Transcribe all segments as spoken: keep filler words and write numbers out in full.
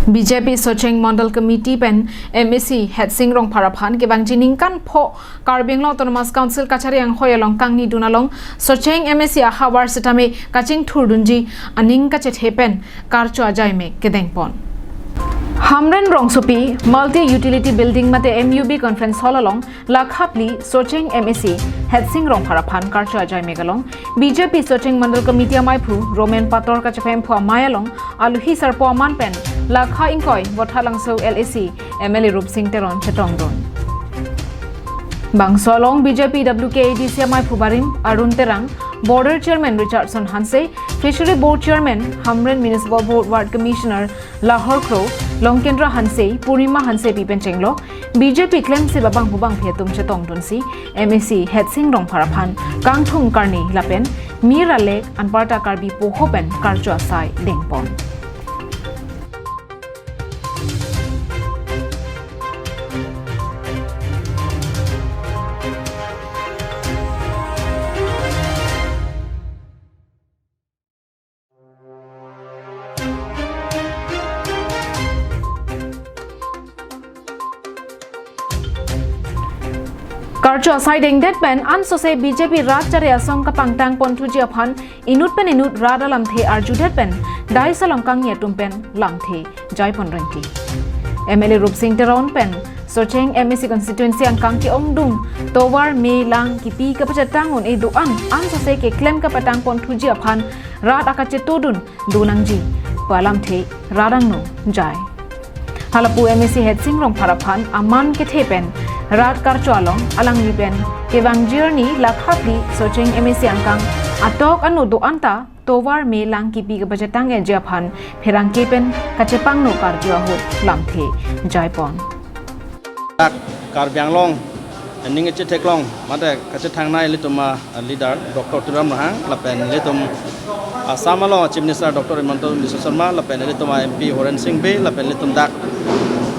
B J P Socheng Mandal Committee pen M A C Hetsing Rongphar aphan kevangji ningkan pho Karbi Anglong Autonomous Council kachari anghoi along kangni dun along Socheng M A C ahavar sitame kachingthur dunji aning kachethe pen karcho ajaime kedengpon. Hamren Rongsopi Multi Utility Building mate M U B Conference Hall along lakha phli Socheng M A C Hetsing Rongphar aphan karcho ajaime along B J P Socheng Mandal Committee amaiphu Roman Pator kachepemphu amei along aluhi sarpo aman pen lakha ingkoi Vothatlangso L A C M L A Rupsing Teron chetongdun. Bangso along B J P W K A D C amaiphu barim Arun Terang, Border Chairman Richardson Hanse, Fishery Board Chairman, Hamren Municipal Board Ward Commissioner Lahor Kro, Longkendra Hanse, Purnima Hansepi pen chenglok B J P klemsi abangphu bangphi atum chetongdunsi M A C Hetsing Rongphar aphan kangthum karni lapen mir alek anparta Karbi poho pen karcho asai dengpon. Karcho asai dengdet pen ansose B J P rat chari asong kapangtang ponthuji aphan inut pen inut rat alamthe arjudet pen dais along kangni atum pen lamthe jaipon rengti. M L A Rupsing Teron pen Socheng M A C constituency angkang ke-ongdung tovar me lang kipi kapachetang un-e do-an ansose keklem kapatang ponthuji aphan rat akachetodun do nangji pu alamthe rat angno jai. Halapu M A C Hetsing Rongphar aphan aman kethe pen rat karcho along alangli pen kevangji arni lakha phli Socheng M A C angkang atok ano do-an ta tovar me lang kipi kapachetang eji aphan pherangke pen kachepangno karcho ahut lamthe jaipon. Dak Karbi Anglong ning kachetheklong mate kachethangnei ilitum a leader Doctor Tuliram Ronghang lapen ilitum Assam along Chief Minister Doctor Himanta Biswa Sarma lapen ilitum a M P Horen Sing Bey lapen ilitum dak,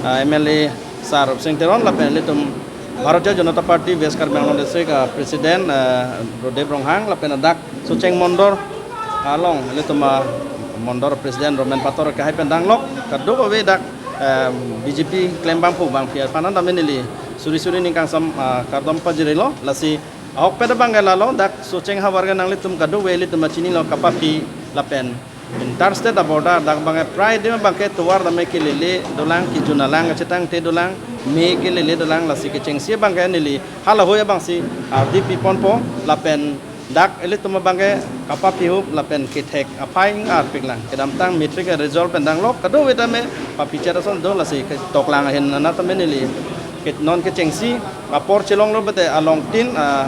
ah, M L A Sir Rupsing Teron lapen ilitum Bharatiya Janata Party West Karbi Anglong District, ah, President, ah, Rodev Ronghang lapen dak Socheng Mondor along ilitum a Mondor President Roman Pator ke hai pen danglok kadokave dak, em, B J P klem bangphu bangphi aphan an tame neli suri suri ning kangsam, ah, kardom pajirilo. Lasi ahokpet abang ke lalo dak Socheng havar ke nanglitum kadokave ilitum a chinilo kapaphi lapen inter state a border dak abang ke prai dim abang ke tovar tame kelele dolang, kejun alang kachetangte dolang, me kelele dolang. Lasi kechengsi abang ke neli halahui abangsi ardi piponpo lapen dak ilitum abang ke kapaphi hup lapen kethek aphai arpik lang. Kedamtang matric result pen danglok kadokave tame paphi chet ason do, lasi ketoklang ahin nana tame neli ke non kechengsi apor chelonglo bete along tin, ah,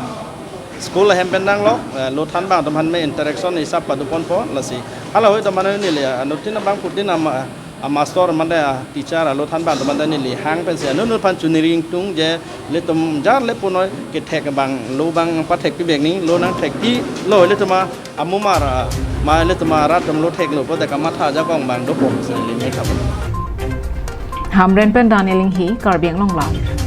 school ahem pen danglok, ah, lothan bang atum aphan me interaction hisap padoponpo. Lasi halahui atum aphan neli, ah, anuttin abangphutin ama a master mate a teacher a lothan bang atum aphan neli hang pensi anut anut aphan chuniri ingtung je ilitum jar le punoi kethek bang lo bang pathek pibek ni lo nangthekpilo ilitum a amumar a ma ilitum a rat atum lo theklo pote kamatha ajakong bang dopo si neli me khabo. Hamren pen Daniel Inghi, Karbi Anglong Live.